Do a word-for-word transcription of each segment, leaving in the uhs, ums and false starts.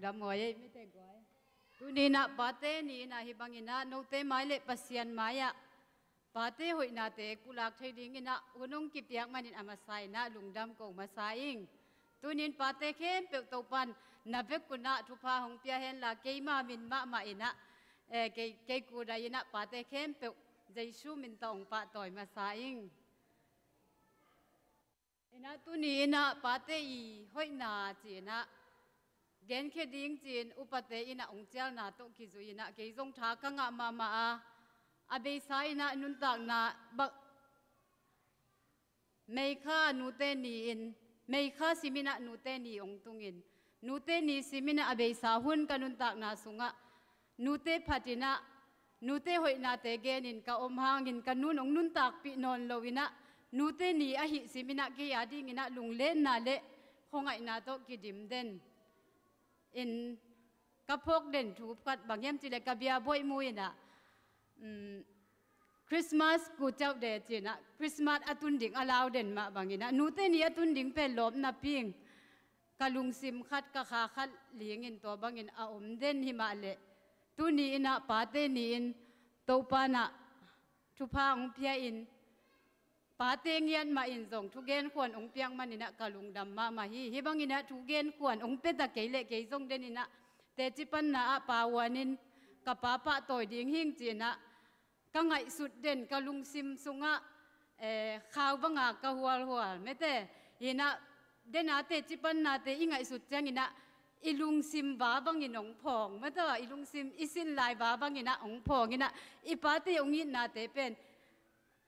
Dam huai ei, mite guai. Tuni inah pate ni inah hih bang inah note mai le Pasian mai-ah pate hoihnate pulak thei ding inah hun hong kipiak manin a masa inah lungdam ko masa ing. Tuni in pate khempeuh Topan na vek unah thupha hong pia henla keima min mahmah inah, eh, kei, kei kudai inah pate khempeuh Jesu min tawh hong pahtawi masa ing. Inah tuni inah pate i hoihna ci inah genkhia ding ci-in upate inah hong cialna tawh kizui inah kei zong tha ka ngah mahmah a, a beisa inah nuntakna bak Meikha nute ni in, Meikha sim inah nute ni hong tungin, nute ni sim inah a beisa hun ka nuntakna sungah nute phat inah, nute hoihnate genin ka om hangin ka nun hong nuntakpih nawn lo inah, nute ni ahih sim inah kei a ding inah lunglenna le khuangaihna tawh kidim den in ka phawk den thu khat bang hiam cih leh ka bia buaih mu inah, um, Christmas ku cauh de ci inah Christmas a tun ding a lau den mah bang inah nute ni a tun ding pen lawp napi-in ka lungsim khat ka kha khat lingin tua bangin a om den hi mah leh tuni inah pate ni-in Topan ah thupha hong pia in pate ngiat mah in zong thugen khuan hong piak man inah ka lungdam mahmah hi. Hih bang inah thugen khuan hong pia ta kei le kei zong den inah teci panna ah Pa Huan in ka pa pahtawi ding hing ci inah ka ngaihsut den ka lungsim sungah, eh, khau banga ka hualhual mete. Inah den a teci pannate i ngaihsut ciang inah i lungsim va bangin hong phawng mete, i lungsim i sin lai va bang inah hong phawng inah i pate hong itnate pen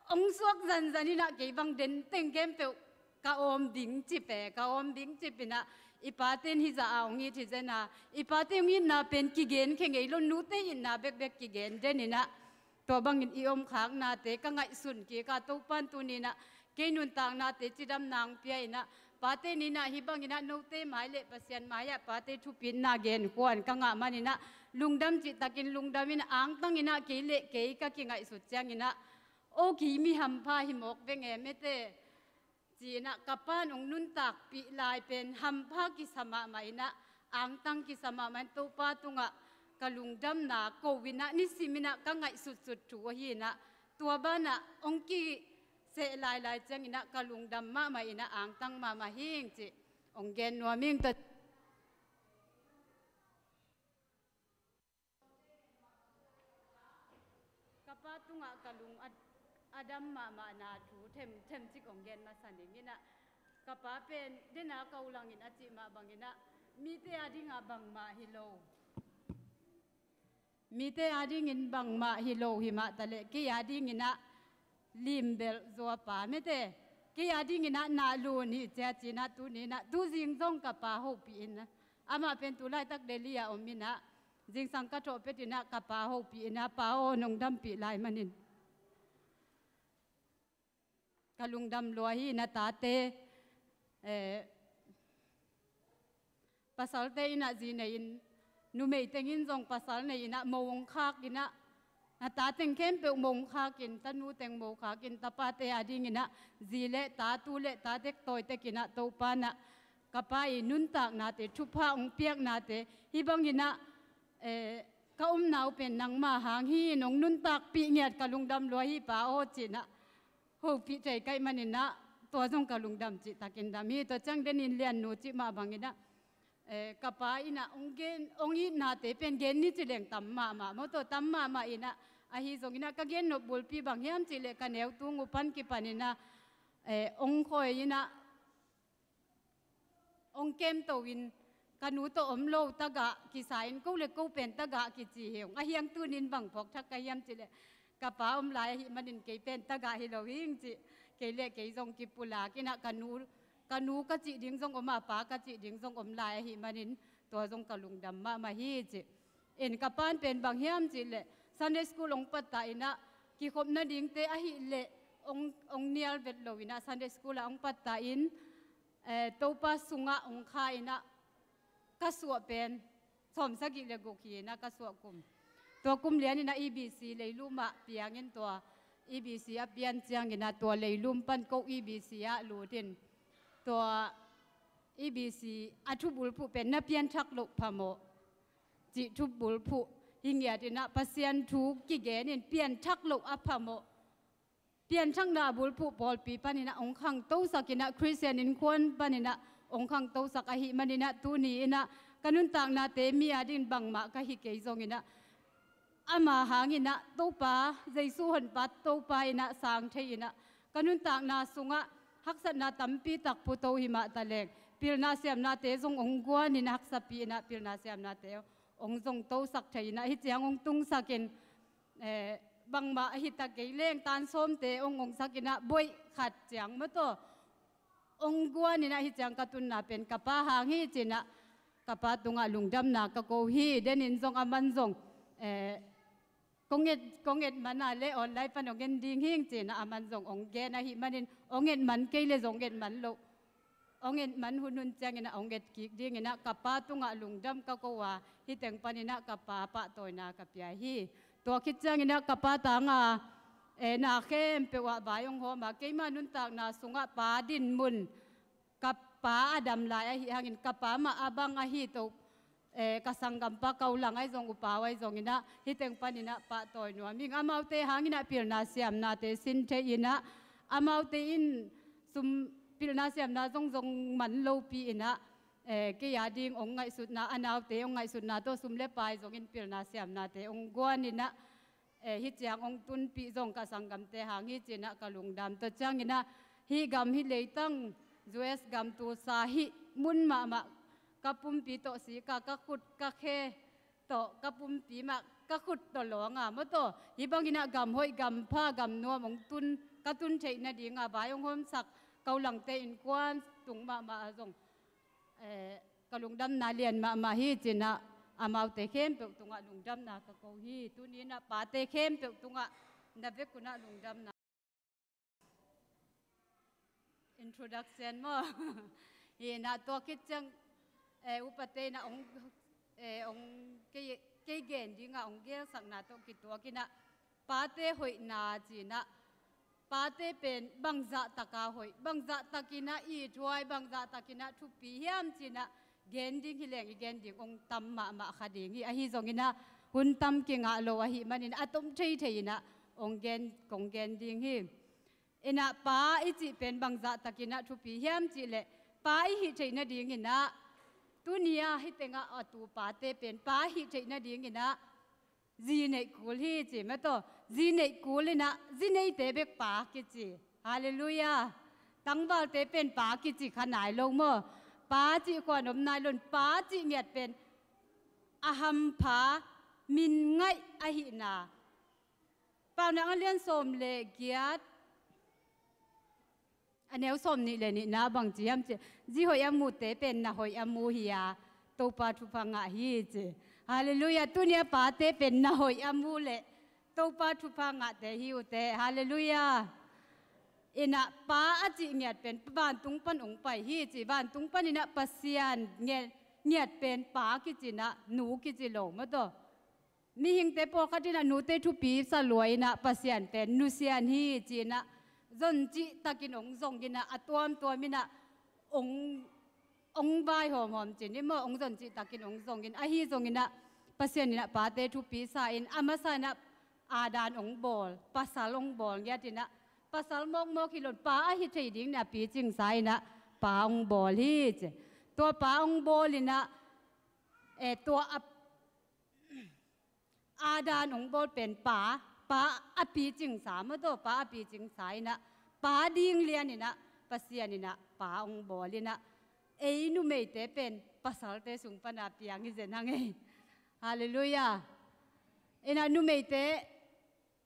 hong suak zanzan inah kei bang den teng khempeuh ka awm ding cip e, ka awm ding cip inah i pate in hih zah a hong it hi zen a, i pate hong itna pen kigen khe ngei lo, nute itna bekbek kigen den inah tua bangin i omkhaknate ka ngaihsun kik a, Topan tuni inah kei nuntaknate cidamna hong pia inah pate ni inah hih bang inah note mai le Pasian mai-ah pate thupitna gen khuan ka ngah man inah lungdam cih takin lungdam inah angtang inah kei le kei ka kingaihsut ciang inah, o kei mi hampha hi mawk veng e mete ci inah ka pan hong nuntakpih lai pen hampha kisa mahmah inah angtang kisa mahmah in Topa tungah ka lungdamna ko inah nisim inah ka ngaihsutsut thu ahi inah tua banah hong kiseh lailai ciang inah ka lungdam mahmah inah angtang mahmah hing cih hong gen nuam ing. Tua ka pa tungah ka lung a, a dam mahmahna thu them, them cik hong gen masa ning inah ka pa pen den a ka u langin a cih mah bang inah mite a dingah bangmah hi lo. Mite a dingin bangmah hi lo hi mah ta leh kei a ding inah limbelh zua pa mete, kei a ding inah na lun hi cia ci inah tuni inah tuzing zong ka pa hopih inah amah pen tu laitak Delhi a om inah zingsang ka thawh pet inah ka pa hopih inah pa aw nong dampih lai manin ka lungdam lua hi. Na tate, eh, pasalte inah zi nei in, numei teng in zong pasal nei inah mo hong khak inah, na ta teng khempeuh mo hong khak in, tanu teng mo khak in, tapate a ding inah zi le ta, tu le ta tek tawi tek inah Topa inah ka pa i nuntaknate, thupha hong piaknate, hih bang inah, eh, ka omna uh pen nangma hang hi in hong nuntakpih ngiat ka lungdam lua hi pa aw ci inah hopih thei ka hih man inah tua zong ka lungdam cih takin dam hi. Tua ciang den in Lian nu cih mah bang inah, eh, ka pa inah hong gen, hong itnate pen gen ni ci leng tam mahmah maw, tua tam mahmah inah ahi zong inah ka gen nop bulpi bang hiam cih leh ka neu tung uh pan kipan inah, eh, hong khawi inah hong kemto in ka nu tawh om lo tagah kisa in ko le ko pen tagah kici hi ung. A hiang tunin bang phawk thak ka hiam cih leh ka pa om lai ahih manin kei pen tagah hi lo hing cih, kei le kei zong kipulak inah ka nu, ka nu ka cih ding zong om a, pa ka cih ding zong om lai ahih manin tua zong ka lungdam mahmah hi cih. In ka pan pen bang hiam cih leh Sunday school hong pattah inah kikhopna dingte ahih leh hong, hong nial vet lo inah Sunday school ah hong pattah in, eh, Topa sungah hong kha inah ka suah pen sawmsagih le guk hi inah ka suah kum. Tua kum lian inah E B C leilum ah piang in tua E B C a pian ciang inah tua leilum pan ko E B C ah lut in tua E B C a thubulphuh pen na pianthak loh phamawh cih thubulphuh hi ngiat inah Pasian thu kigen in pianthak loh a phamawh. Pianthakna bulphuh pawlpi paninah hong khangtosak inah Khristian innkuan paninah hong khangtosak ahih maninah tuni inah ka nuntaknate mi a dingin bangmah ka hi kei zonginah ama hanginah Topa Jesu honpa Topa inah sang thei inah ka nuntakna sungah haksatna tampi tak puto hi mah taleng pilna siamnate zong hong guan inah haksapi inah pilna siamnate hong zong tosak thei inah hih ciang hong tungsakin eh, bangmah ahi ta kei leng tansawmte hong hongsak inah boih khat ciang mataw hong guan inah hih ciang ka tunna pen ka pa hang hi cinah ka pa tungah lungdamna ka ko hi. Denin zong aman zong eh, kong et kong et man a le online pan hong en ding hing cinah aman zong hong gen ahih manin hong et man kei le zong et man loh hong et man hunhun cianginah hong et kik dinginah ka pa tungah lungdam ka ko a hih teng paninah ka pa pahtawina ka pia hi. Tua khit cianginah ka pa tanga eh, na khempeuh ah vai hong hawm a keima nuntakna sungah pa dinmun ka pa a dam lai ahi hangin ka pa mah a bang ahi to eh, ka sanggampa ka ulang ahi zong upa uh ahi zonginah hih teng paninah pahtawi nuam hing. Amaute hanginah pilna siamnate sin thei inah amaute in sum pilna siamna zongzong man lopi inah eh, kei a ding hong ngaihsutna a naute hong ngaihsutna tawh sum le pai zongin pilna siamnate hong guan inah eh, hih ciang hong tunpih zong ka sanggamte hang hi cinah ka lungdam. Tua cianginah hih gam hih leitang U S gam Tulsa hih mun mahmah ka pumpi tawh sika ka khut ka khe tawh ka pumpi mah ka khut tawh lawnga mawtaw hih banginah gam hoih gam pha gam nuam hong tun ka tun theih nadinga vai hong hawmsak ka ulangte innkuan tung mahmah a zong eh, ka lungdamna lian mahmah hi cinah amaute khempeuh tungah lungdamna ka ko hi. Tuninah pate khempeuh tungah na vekunah lungdamna introduction maw? Hinah tua khit ciang eh, upate inah hong eh, hong kei, kei gen dingah hong gelsakna tawh kituakinah pate hoihna cinah pate pen bangzah taka hoih bangzah takinah ithuai bangzah takinah thupi hiam cinah gen ding hi leng i gen ding hong tam mahmah kha ding hi. Ahi zonginah hun tam kingah lo ahih manin a tom thei thei inah hong gen kong gen ding hi. Inah pa i cih pen bangzah takinah thupi hiam cihleh pa i hih theih nadinginah tunia hih tengah a tu pate pen pa hih theih nadinginah zi neih kul hi ci mataw. Zi neih kul inah zi neite bek pa kici. Halleluiah. Tangvalte pen pa kici kha nai lo maw? Pa cih khuan om nai lo in pa cih ngiat pen a hampha min ngaih ahihna. Paunak a lian sawm le giat a neu sawm nih le nihna bang ci hiam ci zi hoih a mute pen na hoih a mu hi a Topa thupha ngah hi ci. Halleluiah. Tunia pate pen na hoih a mu le Topa thupha ngahte hi ute. Halleluiah. Inah pa a cih ngiat pen vantung pan hong pai hi ci vantung paninah Pasian ngiat, ngiat pen pa kicinah nu kici lo mawtaw. Mihingte pawlkhat inah nute thupi sa lua inah Pasian pen nusian hi cinah zon cih takin hong zong inah a tuamtuam inah hong hong vai hawmhawm cin i maw hong zon cih takin hong zongin ahi zonginah Pasian inah pate thupi sa in a masa inah Adam hong bawl pasal hong bawl ngiat inah pasal mawkmawk hi lo in pa ahi thei ding inah picing sa inah pa hong bawl hi ci. Tua pa hong bawl inah eh, tua a Adam hong bawl pen pa pa a picingsa mawtaw pa a picingsa inah pa ding lian inah Pasian inah pa hong bawl inah ei numeite pen pasalte sung pana piang hi zen hang ei. Halleluiah. Inah numeite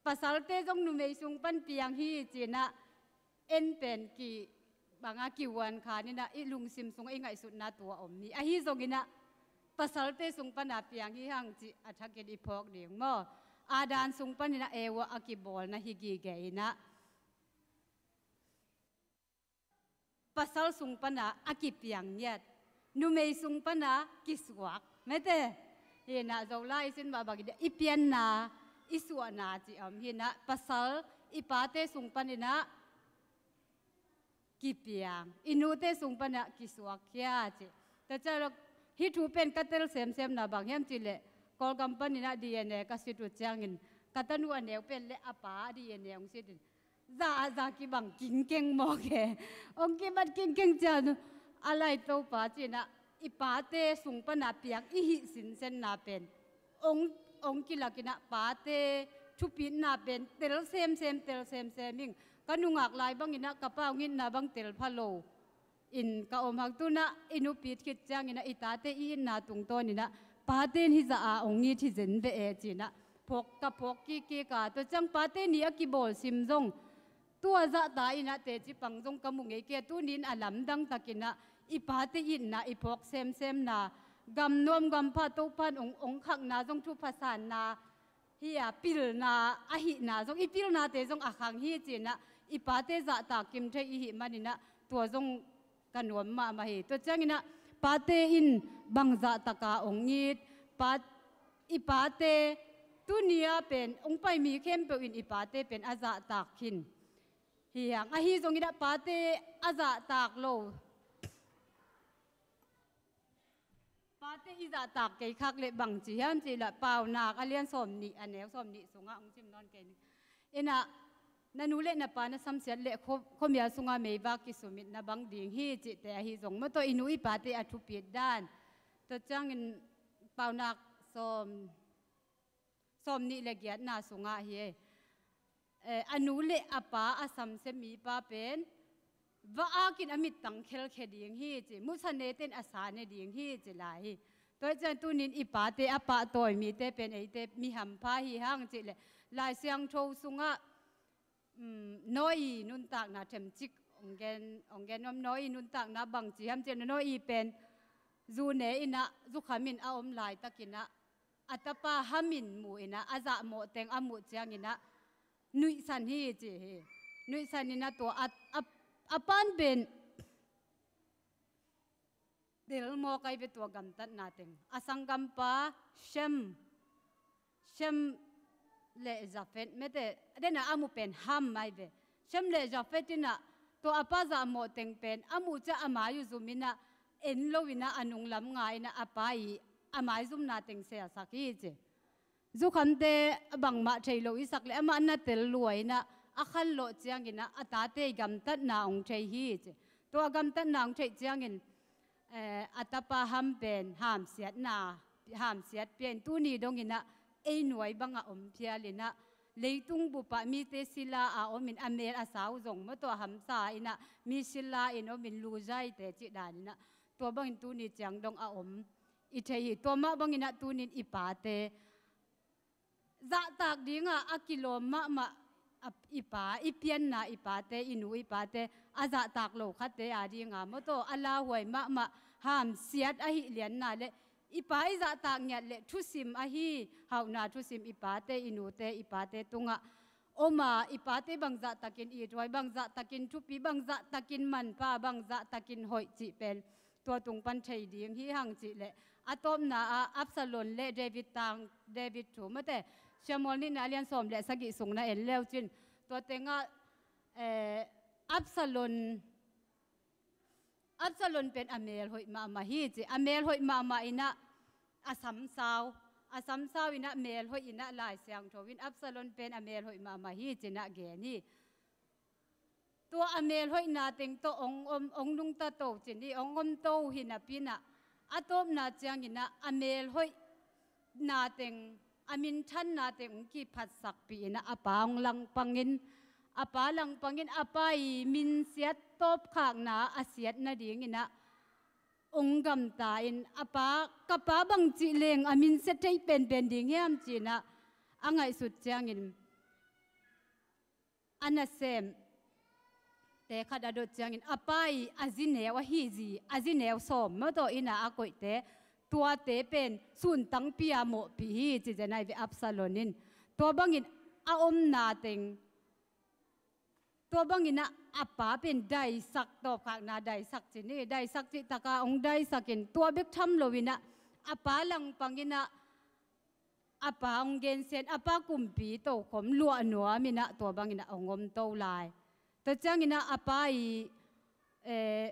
pasalte zong numei sung pan piang hi cinah en pen ki banga kiuan khan inah i lungsim sungah i ngaihsutna tua om hi. Ahi zonginah pasalte sung pana piang hi hang cih a thakin i phawk ding maw? Adam sung paninah Eva a kibawlna hi gige inah pasal sung pana a kipiang ngiat numei sung pana kisuak mete. Hinah Zolai i sin mah bangin i pianna i suahna cih om hinah pasal i pate sung paninah kipiang, i nute sung panah kisuakkhia ci. Tua ciang lo, hih thu pen ka tel semsemna bang hiam cihleh, Kawlgam paninah D N A ka sit uh ciangin ka tanu a neu pen le a pa D N A hong sitin, za a za kibang kingkeng mawk e. Hong kibat kingkeng ciang a lai Topa cinah i pate sung panah piang i hih sinsenna pen hong, hong kilakinah pate thupitna pen tel semsem, tel semsem ing. Ka nungak lai banginah ka pa hong itna bang tel pha lo in ka om hang. Tunah i nupi khit cianginah i tate i itna tungtawninah pate in hih zah a hong it hi zen ve e cinah phawk, ka phawk kikkik a, tua ciang pate ni a kibawl sim zong tua zahta inah teci pang zong ka mu ngei kei a, tunin a lamdang takinah i pate itna i phawk semsemna, gam nuam gam pha Topan hong, hong khakna zong thupha sanna hi a, pilna ahihna zong, i pilnate zong a khang hi cinah i pate zahtak kim thei i hih maninah tua zong ka nuam mahmah hi. Tua cianginah pate in bang zahtaka hong it, pa, i pate tunia pen hong pai mi khempeuh in i pate pen a zahtak khin hi hang. Ahi zonginah pate a zahtak lo, pate i zahtak kei khak le bang ci hiam cihleh Paunak a lian sawm nih, a neu sawm nih sungah hong sim nawn kei ni. Inah na nu le na pa na samsiat le khuamial sunga meivak kisumitna bang ding hi cihte ahi zong maw, tua i nu i pate a thupit dan. Tua ciangin Paunak sawm, sawm nih le giatna sungah hi e. Eh, a nu le a pa a samsia mipa pen va-akin a mittang khelkhia ding hi ci, musa netein a sa ne ding hi ci lai hi. Tua hi ciang tunin i pate a pahtawi mite pen eite mi hampha hi hang cihleh Lai Siangtho sungah, um, Noah nuntakna themcik hong gen, hong gen om. Noah nuntakna bang ci hiam cihleh Noah pen zu ne inah zukham in a om laitakinah a tapa Ham in mu inah a zahmawh teng a muh cianginah nuihsan hi ci hi. Nuihsan inah tua a, a, a pan pen del mawk ai ve tua gamtatna teng. A sanggampa Shem, Shem le Jafet, mete dena a mu pen Ham ai ve. Shem le Jafet inah tua a pa zahmawh teng pen a muh ciang a mai uh zum inah en lo inah a nunglam nga inah a pa i a maizumna teng selsak hi ci. Zukhamte bangmah thei lo i sak le amah na tel lua inah a khanlawh cianginah a tate i gamtatna hong thei hi ci. Tua a gamtatna hong theih ciangin, eh, a tapa Ham pen hamsiatna, hamsiat pia in tuni donginah ei nuai bangah om phial inah leitung bupah mite sila a omin a mel a sau zong maw, tua hamsa inah mi sila in omin luzaite cih daninah tua bangin tuni ciang dong a om i thei hi. Tua mah banginah tunin i pate zahtak dinga a kilawm mahmah a, i pa, i pianna i pate, i nu i pate a zahtak lo khate a dinga maw, tua a lauhuai mahmah hamsiat ahi lianna le i pa i zahtak ngiat le thusim ahi, hauhna thusim i pate, i nute, i pate tungah om a, i pate bangzahtakin ithuai, bangzahtakin thupi, bangzahtakin manpha, bangzahtakin hoih cih pen tua tung pan thei ding hi hang cihleh a tawpna ah Absalom le David tang, David thu mate, Samuel nihna a lian sawm le sagih sung na en leu cin tua tengah, eh, Absalom, Absalom pen a mel hoih mahmah hi ci. A mel hoih mahmah inah a samsau, a samsau inah mel hoih inah Lai Siangtho in Absalom pen a mel hoih mahmah hi cinah gen hi. Tua a mel hoihna teng tawh ong om, ong nungta to cin hi, ong om to hi napinah a tawpna cianginah a mel hoihna teng, a minthanna teng ong kiphatsakpih inah a pa ong langpangin, a pa langpangin a pa i minsiat tawpkhakna a siat nadinginah ong gamta in a pa, ka pa bangcih leng a minsiat thei penpen ding hiam cinah a ngaihsut ciangin a nasemte khat a dot ciangin a pa i a zineu ahi zi, a zineu sawm maw, tua inn a a koihte, tuate pen suntangpi a mawhpih hi ci zen ai ve Absalom in. Tua bangin a omna teng, tua banginah a pa pen daisak, tawpkhakna daisak cin hi, daisak cihtaka ong daisakin tua bek tham loinah a pa langpanginah a pa ong gensian, a pa kumpi tokhom luah nuaminah tua banginah ong om to lai. Tua cianginah a pa i eh,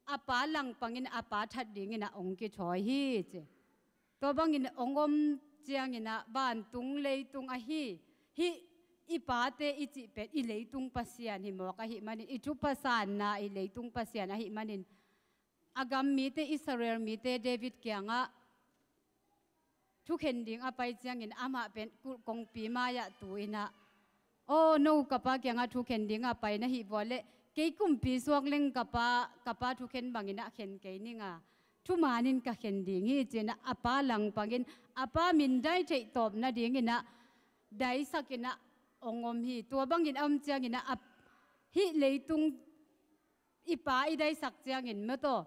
a pa langpangin a pa that dingin a hong kithawi hi ci. Tua bangin hong om ciangin ah vantung leitung ahi, hih i pate i cih pen i leitung Pasian hi mawk ahih manin, i thupha sanna i leitung Pasian ahih manin, a gam mite, Israel mite David kiangah thukhen ding a pai ciangin amah pen kulh kongpi mai-ah tu-in ah, "Aw, no ka pa kiangah thukhen ding a pai na hih vua leh kei kumpi suak leng ka pa, ka pa thukhen bangin ah khen kei ning a, thumanin ka khen ding hi," ci-in ah a pa langpangin a pa min dai theih tawp nadingin ah daisakin ah hong om hi. Tua bangin a om ciangin ah a, hih leitung i pa i daisak ciangin maw taw,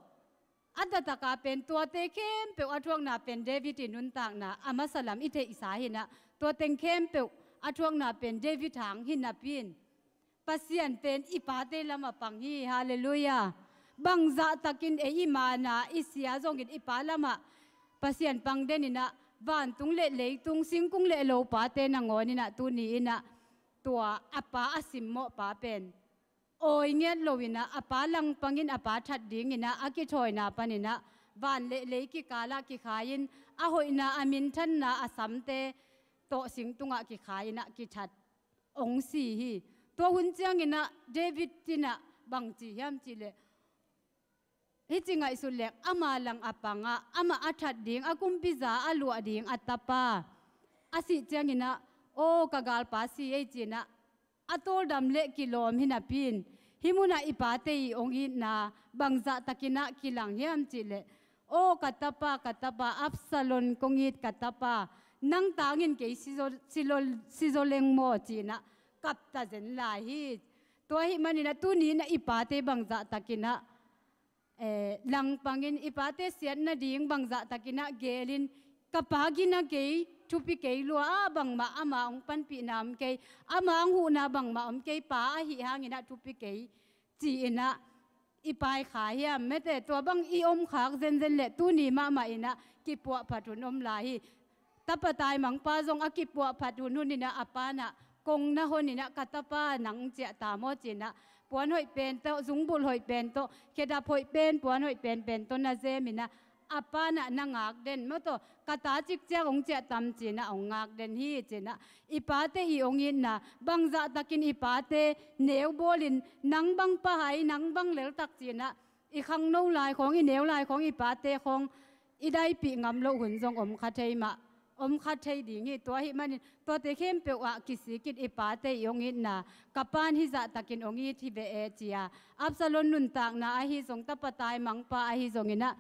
a taktak a pen tuate khempeuh a thuakna pen David i nuntakna a masa lam i theihsa hi-in ah, tua teng khempeuh a thuakna pen David hang hi napi-in, Pasian pen i pate lamah pang hi. Halleluiah. Bangzah takin ei i mana i sia zongin i pa lamah Pasian pang den in ah, vantung le leitung, singkung le lo pate nangawnin ah tuni in ah tua a pa a simmawh pa pen awi ngiat lo-in ah a pa langpangin a pa that dingin ah a kithawina panin ah van le lei kikalah kikhai-in, a hoihna, a minthanna, a samte tawh sing tungah kikhai-in ah kithat hong si hi. Tua hun ciangin ah David in ah bang ci hiam cih leh, hih ci ngaihsut leng ama lang a pangah amah a that ding, a kumpiza a luah ding a tapa a sih ciangin ah, "Aw, ka galpa si ei," ci-in ah a tawldam le kilawm hi napi-in, hih munah i pate i hong itna bangzah takin ah kilang hiam cih leh, "Aw, ka tapa, ka tapa, Absalom kong it ka tapa, nang tangin kei sizaw, sizaw, sizaw leng maw?" ci-in ah kap ta zen lai hi. Tua ahih manin ah tuni in ah i pate bangzah takin ah, eh, langpangin i pate siat nading bangzah takin ah gelin, "Ka pa gina kei, thupi kei lua a, bangmah ama hong panpihna om kei, ama hong huhna bangmah om kei, pa ahih hangin ah thupi kei," ci-in ah i pai kha hiam? Mete, tua bang i om khak zenzen leh tuni mahmah in ah kipuahphat hun om lai hi. Tapa taimangpa zong a kipuahphat hunhun in ah a pa in ah kong na hon in ah, "Ka tapa, nang hong ciah ta maw?" ci-in ah puan hoih pen tawh, zungbulh hoih pen tawh, khedap hoih pen, puan hoih penpen tawh na zem in ah a pa in ah na ngak den maw taw, "Ka ta cikciak hong ciah tam?" ci-in ah hong ngak den hi. Ci-in ah i pate i hong itna bangzah takin i pate neu bawlin, "Nang bang pa hai, nang bang leltak," ci-in ah i khangno lai khawng, i neu lai khawng, i pate khawng i daipih ngam loh hun zong om kha thei mah, om kha thei ding hi. Tua ahih manin tuate khempeuh ah kisik in i pate i hong itna, "Ka pa in hih zah takin hong it hi ve e," ci-a, Absalom nuntakna ahi zong, tapa taimangpa ahi zongin ah,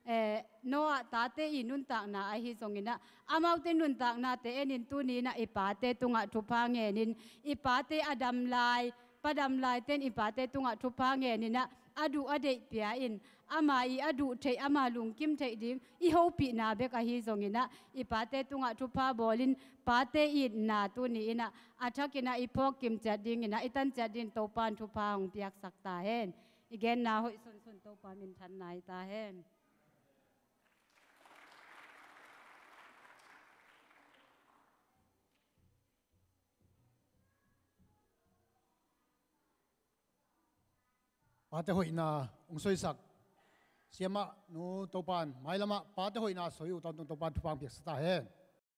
eh, Noah tate i nuntakna ahi zongin ah, amaute nuntaknate enin tuni in ah i pate tungah thupha ngenin, i pate a dam lai, pa dam laite in i pate tungah thupha ngenin ah, a duh a deih pia-in, ama i a duh theih, ama lungkim theih ding i hopihna bek ahi zongin ah, i pate tungah thupha bawlin, pate itna tuni in ah a thakin ah i phawk kim ciat dingin ah, i tan ciat dingin Topa in thupha hong piaksak ta hen. I genna hoih sunsun Topa minthanna hi ta hen. Pate hoihna hong soisak siamah nu Topa in mailamah pate hoihna soi uh tawntung Topa in thupha hong piaksak ta hen.